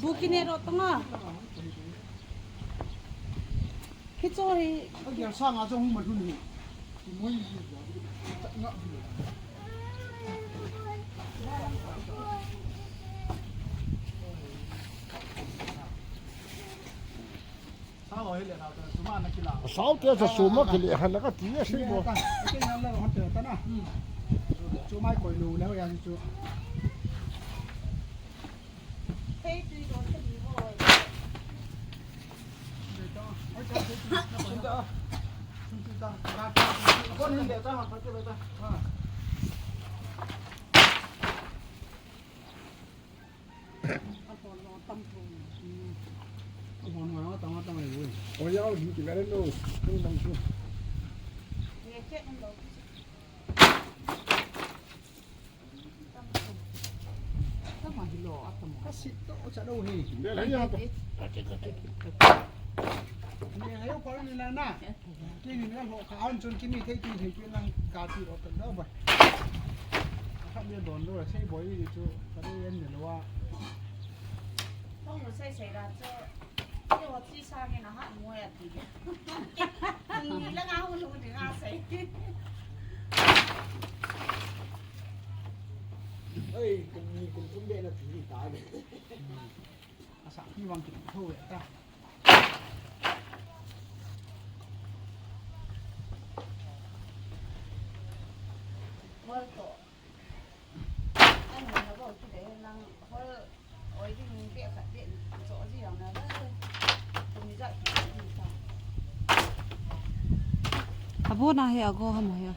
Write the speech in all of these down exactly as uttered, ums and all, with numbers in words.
Bukine ro tonga. Kicho hi. Agia sanga jong hung malhun hi. Kimoi hi. Sao te sa suma kile hana ka ti a sei bo. Chu mai koi lu le ya chu. Kasi to, sa daw, hey. Hindi, lahat yan. Hindi, ayaw pa rin nila na. Kini nga ho, kaan chun kimi thei, kimi thei, kimi nang kati ro tan do ba. Khat le don do, sei boi ni chu, khat le yan ni lo wa. Tong lo sei sei la chu, ye wo chi sa ni na ha mo ya ti. Ni la nga hu lu ni nga sei. Oi, kum ni kum kum be na ti ta. Asa ki wang ki tho ya ta. Hol to. Ai, na ba tu de lang hol. Oi, ki ni ke ka de. So ji yang na ba. Ko mi ja ki ta. Abo na he ago ham he.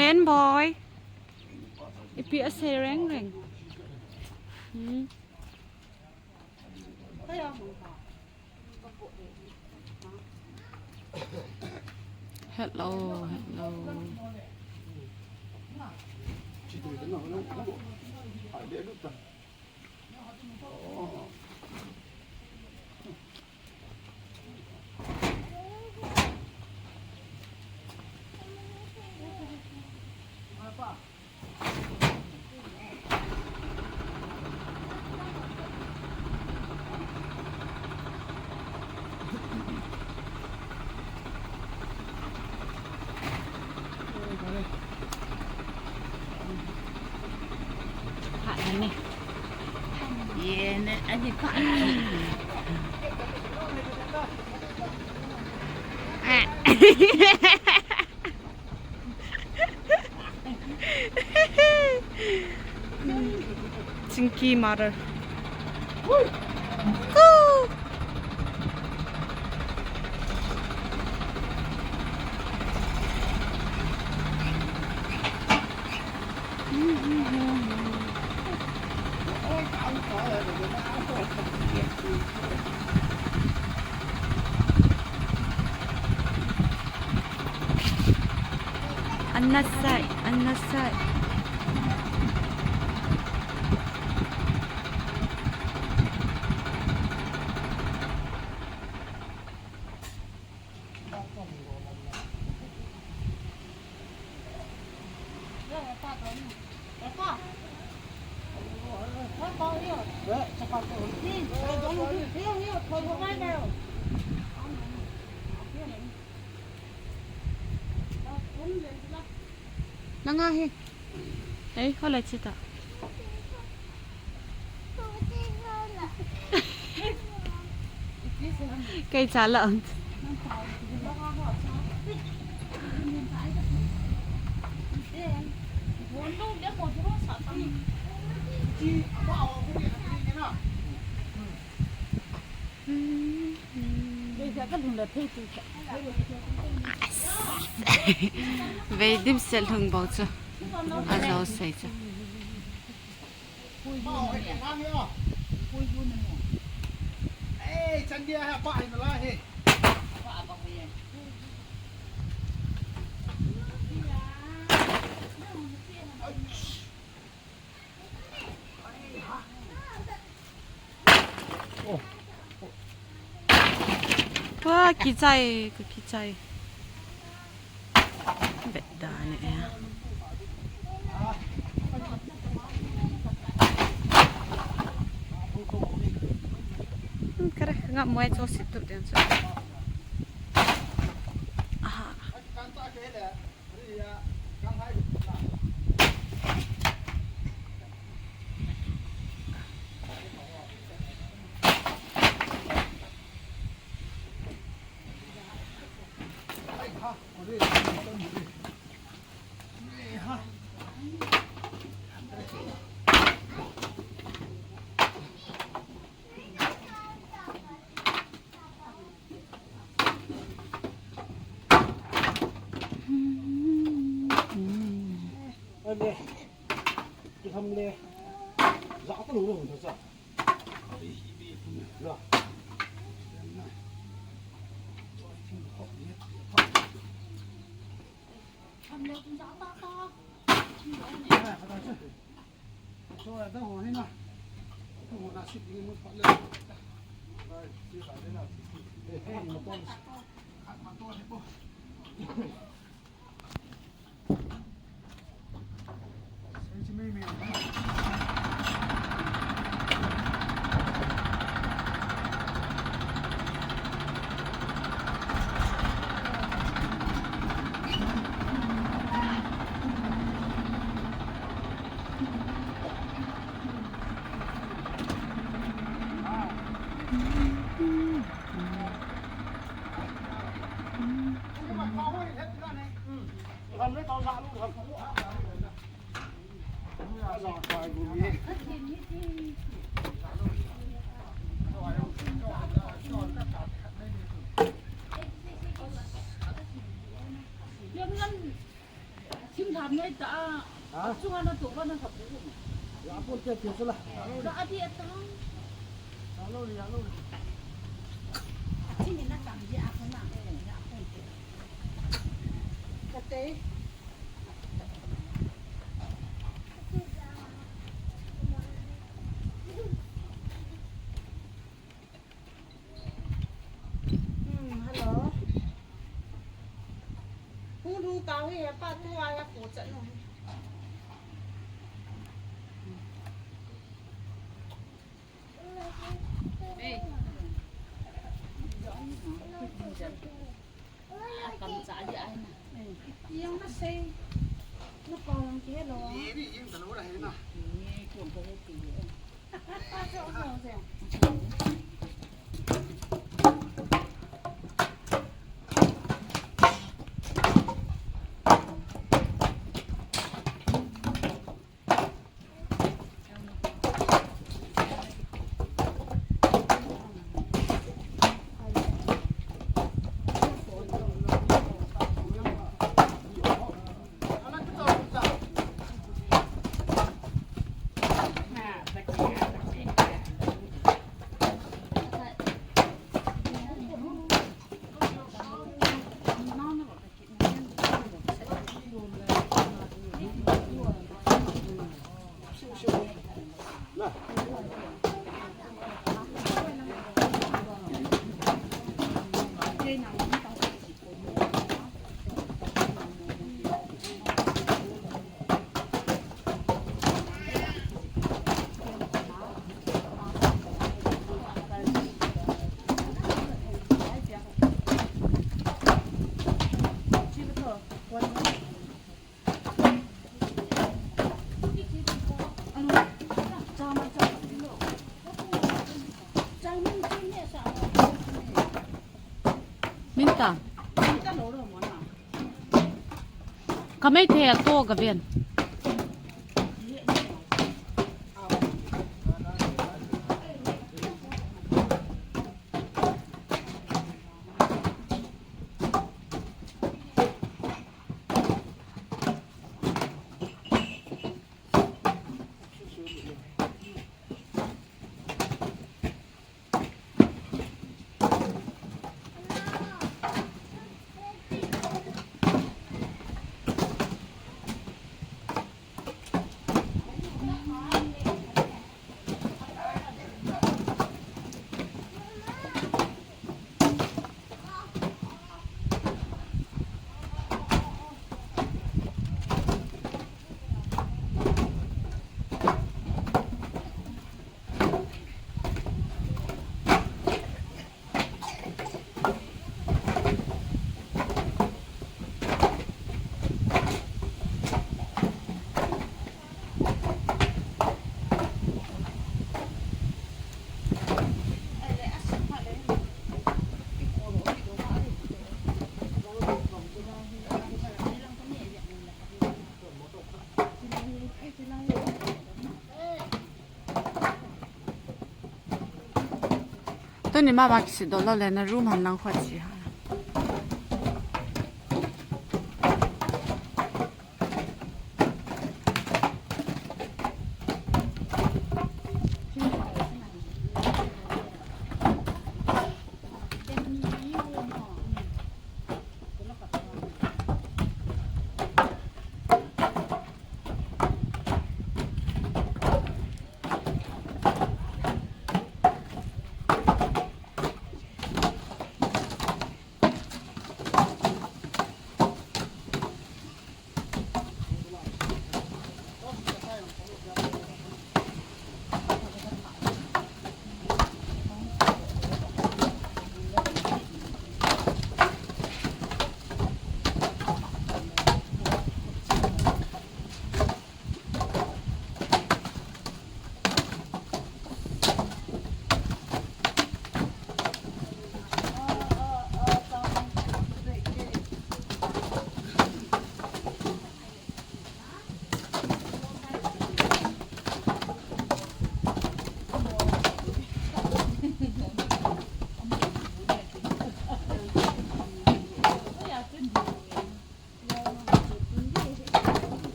Len boy. Ipi asei reng reng. Hmm. Hello, hello. Chinky mother. Coo. Anasai, anasai. Nanga hi. Ei, hola chita. Kei cha la. Vei dimset lhung bou chu. Ajou sei chu. Wa, kichai, ka kichai. Vet dan e. Hmm, kare, nga mo e cho sit tu den so. Aha. Ane, tu tham le, za ta lo lo ta sa. Na. Tham le tu za ta ta. Thim tham noi ta a. Ha? Chunga na to ba na ka pu. Ya pon te te sala. Ka adi ata. Ya lo ya lo. Thim na kam di a ko na. Ya pon te. Ka te. Hmm, hello. Hu lu tao hi pa tu a ya ko chat no. Hey. Akam cha di ai na. Yang na sei. Na pau yang ke lo. Ni ni yang ta lo la he na. Ni ko ko he ti. Ajo, ajo, ajo. Minta. Ka Meitei a to ka ven. Tuni mama kisit doh lou le na room han lang khat si ha.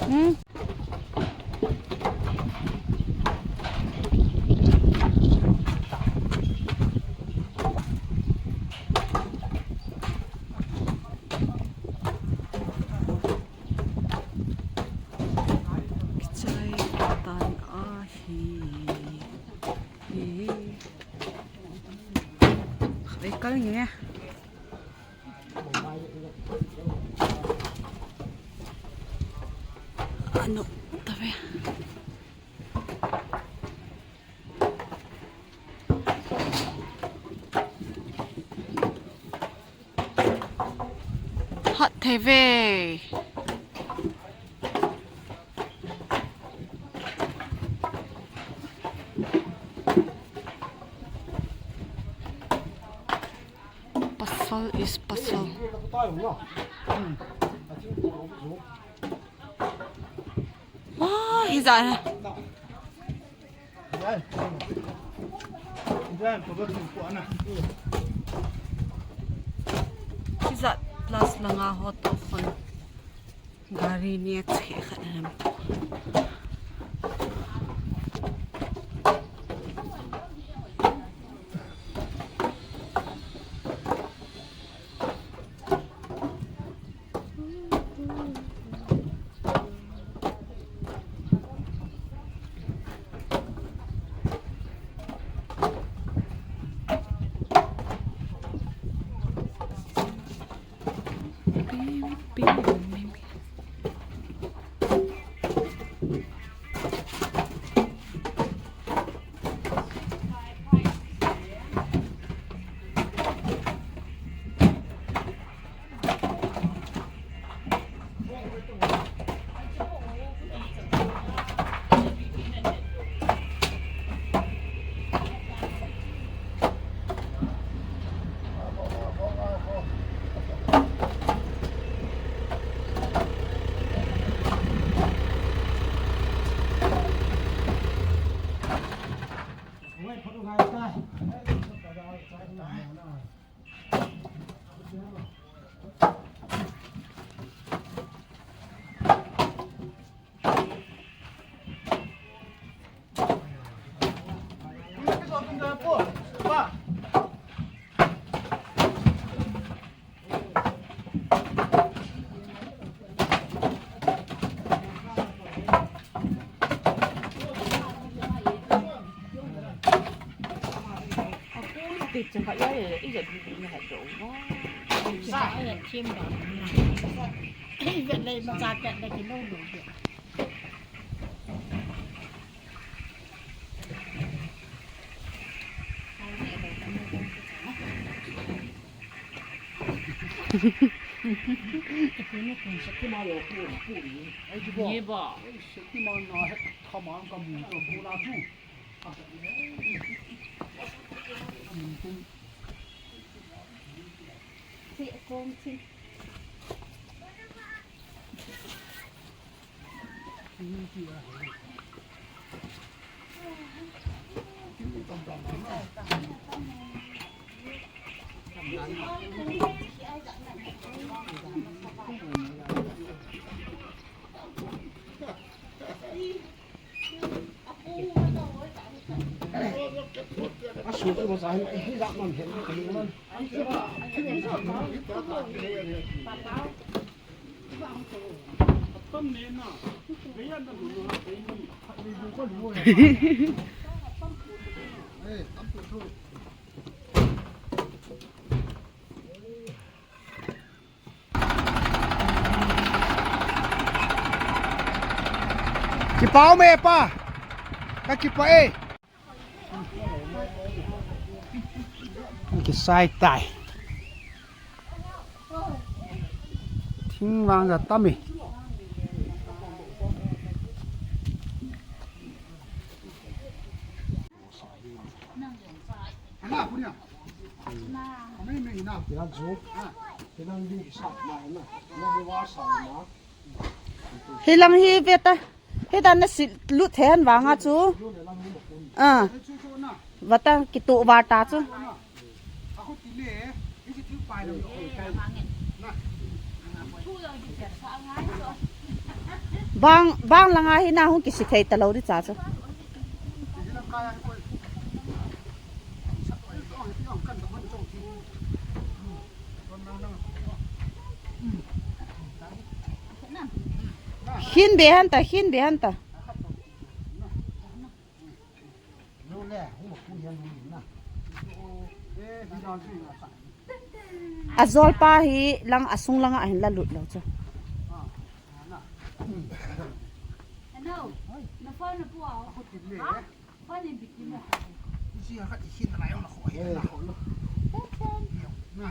Hmm. Kal nge. Ano, tabe. Hat thei ve. Pasal is pasal. Wah, hijat. Hijat plus langa ho to khun. Gari ni a che khat a lam. Ni ba. Kipah ume pa. Ka kipah e. Kisai tai. Thing vang ja tam e. Hilang hi veta. Hita na si lut hen vanga chu. Ah. Vata kitu vata chu. Bang, bang langa hi na hung kisi thei ta lo di cha chu. Hin be han ta, hin be han ta. Ajol pa hi lang asung langa ahin la lut lou chu. Hello. Na phone na pu au. Ha? Phone ni biki mo. Isi ha ka isin na yong na ko he na ko lo. Na.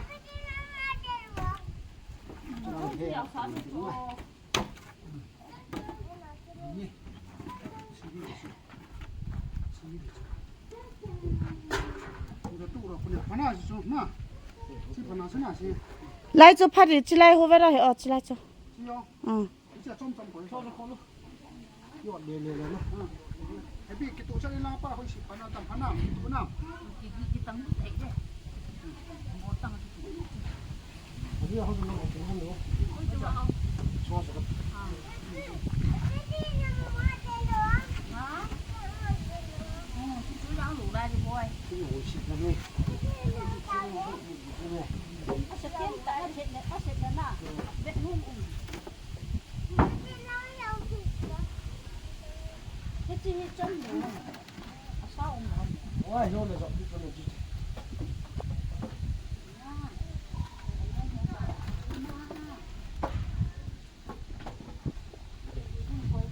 Ni. Lai chu phari chilai ho vera he o chilai chu. Mm.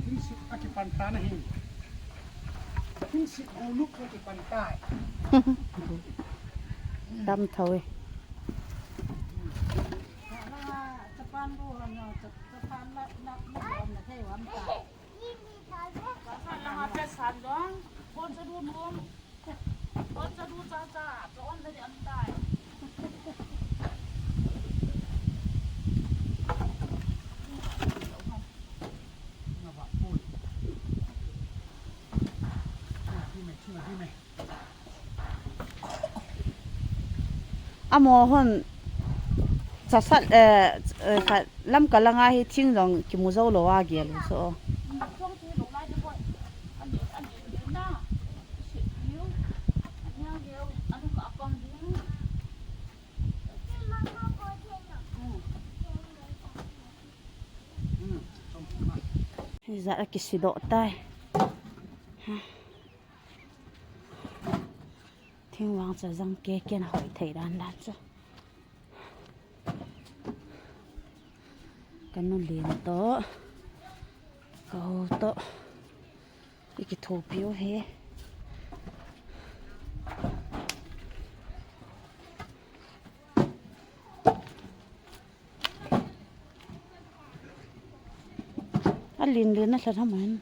Thingsit akipan tan ahi. Thingsit goluk akipan tai. Dam tho e. Japan ru ham na, Japan na, na, na, na thei ham tai. Amo hon chasat, eh, eh, kha, Lamka langa hi thing jong kimu jou lou a gel u so. Hijat a kisidoh tai. Thingvang cha jang ke ken hoi thei dan dan chu. Ka nu lien toh, ka u toh, i kithopi u hi. A lin lin a lha tham hen.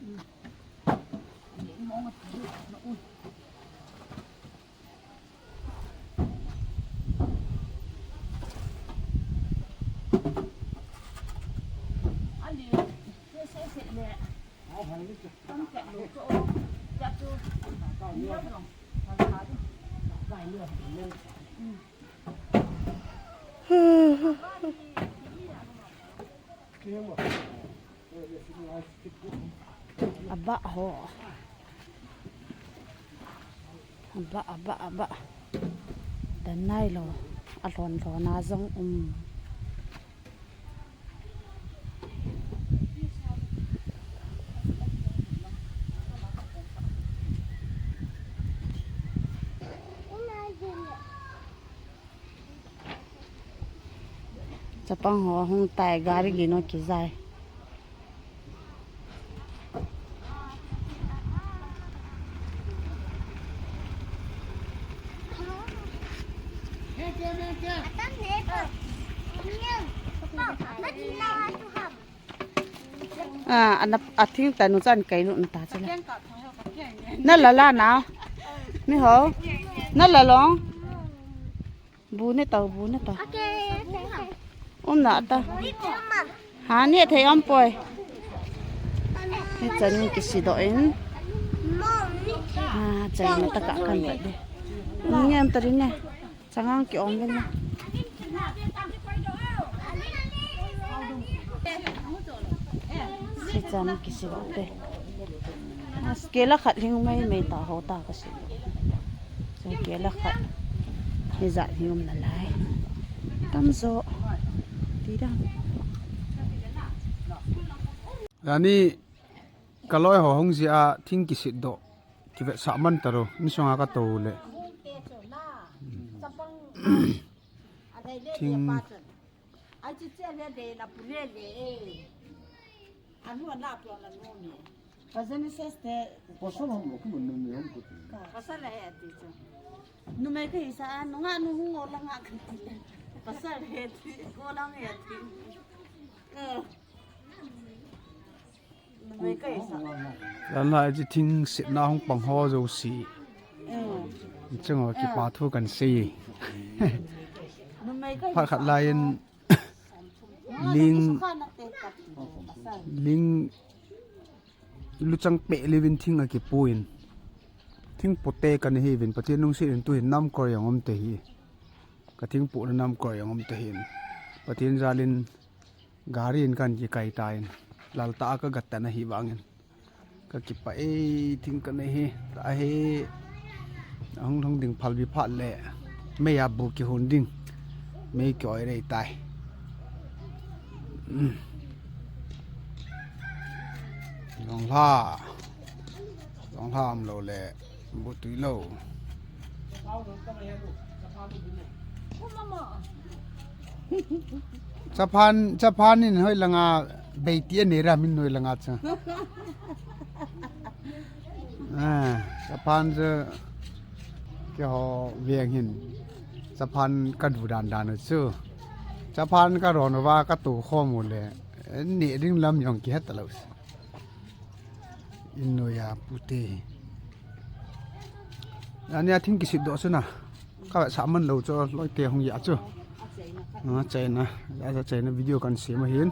Abah ho. Abah, abah, abah. Dan nailou. Alhon lhon a jong um. Chapang ho hung tai, gari gin o kijai. Ah, ana, a thing tanu chan kai nu ta chila. Na la la na. Ni ho. Na la long. Bu ne tau, bu ne tau. Um na ta. Ha, ni thei om poi. Ni chan ni kisidoh in. Ha, chan ni ta ka kan ba de. Ni ngem ta ri ne. Changang ki om le na. Si chan kisidoh te. Skela khat hing mai mai ta ho ta ka si. Skela khat. Hijat hi um nalai. Tamjo. Ti dam. Ani ka loi ho hung jia thing kisit doh. Kivetsah man taro. Insung a ka tou le. Thing. Ai, chi che le de na pu le le e. Anu na pu na nu ni. Ka Genesis te. Pasal ham lo ku nun ne ham ko. Pasal he ti chu. Numei ka hisa, nunga nu hung o la nga ka ti le. Pasal he ti, ko la he ti. Ka. Numei ka hisa. Lala ji thing sit na hung pang ho jo si. Chang o kipa thu kan sei. Numei ka hisa. Phat khat lai in Ling, ling, luchang peh levin thing akipuin. Thing pote kana hiuvin, Pathen lungset in tuhin namkoi jong um te hi. Ka thing pohna namkoi jong um te hin. Pathen jalin gari in kan kikai tan. Laltah a ka gat tan ahi vangin. Ka kipah e, thing kana hi, ta hi, ahung lhung ding phalbi phat le, mei a bu kihon ding, mei kioi rei tai. Jonglha, jonglha um lou le, bu tui lou. Chaphan, Chaphan in hoi langa beiti anei ra min hoi langa cha. Ah, Chaphan cha ke ho veng hin. Chaphan ka du dan dan chu. Chaphan ka ron va ka tu khom u le. Ne ding lam jong kihet ta lo. In noiya pute. Ania thing kisit doh chu na. Ka sa man lo chu loi te hung ya chu. Na chaina, ya chaina video kan sem ahin.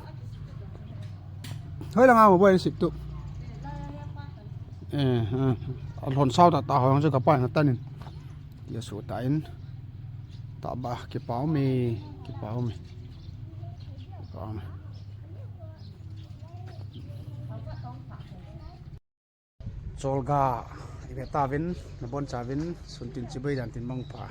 Hoi langa mo boi sit tu. Eh, eh. A lhon sao ta ta hoi chu ka pai na tanin. Ya su ta in. Ta ba kipa ume, kipa ume. Kipa ume. Cholgah i ve tauvin, nabon chauvin, sun tin chibai jan tin mangpha.